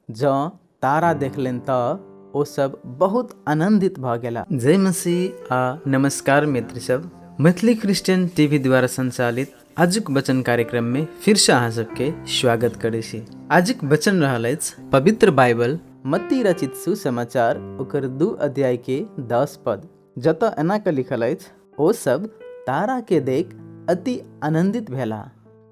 जँ तारा देखलनि तऽ ओ सब बहुत आनन्दित भऽ गेला। जय मसीह आ नमस्कार मित्र सब, मैथिली क्रिश्चियन टीवी द्वारा संचालित आजुक वचन कार्यक्रम में फिर से अहाँ सबके स्वागत करै छी। आजुक वचन रहल अछि पवित्र बाइबल मत्ती रचित सुसमाचार ओकर 2 अध्याय के 10 पद, जतऽ एना कऽ लिखल अछि, ओ सब तारा के देख अति आनन्दित भेला।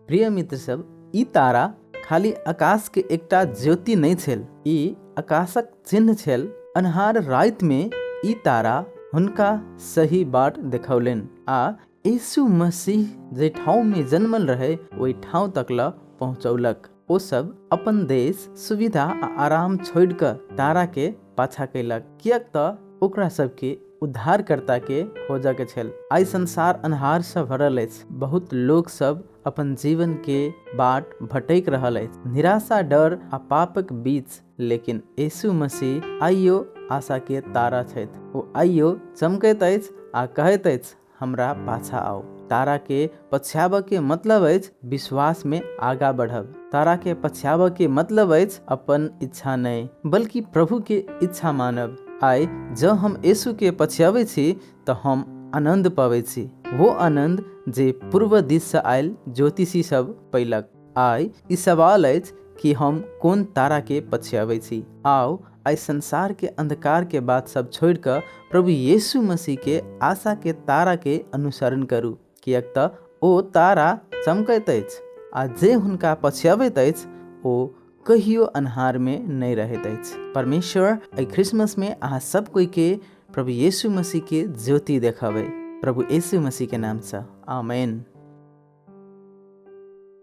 प्रिय मित्र सब, ई तारा खाली आकाश के एकटा ज्योति नहि छल, ई आकाशक चिन्ह छल। अन्हार राति में ई तारा हुनका सही बाट देखौलनि आ यीशु मसीह जे ठाउँ में जन्मल रहे ओहि ठाउँ तक ल पहुँचौलक। ओ सब अपन देश, सुविधा आ आराम छोड़ि कऽ तारा के पाछा कयलक, किएक तऽ ओकरा सबके उद्धारकर्ता के खोजऽ के छल। आइ संसार अन्हार सँ भरल अछि। बहुत लोक सब अपन जीवन के बाट भटकि रहल अछि, निराशा, डर आ पापक बीच। लेकिन यीशु मसीह आइयो आशा के तारा छथि। ओ आइयो चमकैत अछि आ कहैत अछि, हमरा पाछा आउ। तारा के पछ्याबऽ के मतलब अछि विश्वास में आगा बढ़ब। तारा के पछ्याबऽ के मतलब अछि अपन इच्छा नहि, बल्कि प्रभु के इच्छा मानब। आइ जँ हम यीशु के पछ्याबै छी तऽ हम आनन्द पबै छी, वो आनन्द जे पूर्व दिस सँ आयल ज्योतिषी सब पैलक। आइ ई सवाल अछि कि हम कोन तारा के पछियाबै छी। आउ आइ संसार के अंधकार के बात सब छोड़ि कऽ प्रभु यीशु मसीह के आशा के तारा के अनुसरण करू, किएक तऽ ओ तारा चमकैत अछि आ जे हुनका पछियबैत अछि ओ कहियो अन्हार में नहि रहैत अछि। परमेश्वर एहि क्रिसमस में अहाँ सब कोई के प्रभु यीशु मसीह के ज्योति देखाबै। प्रभु यीशु मसीह के नाम सँ, आमेन।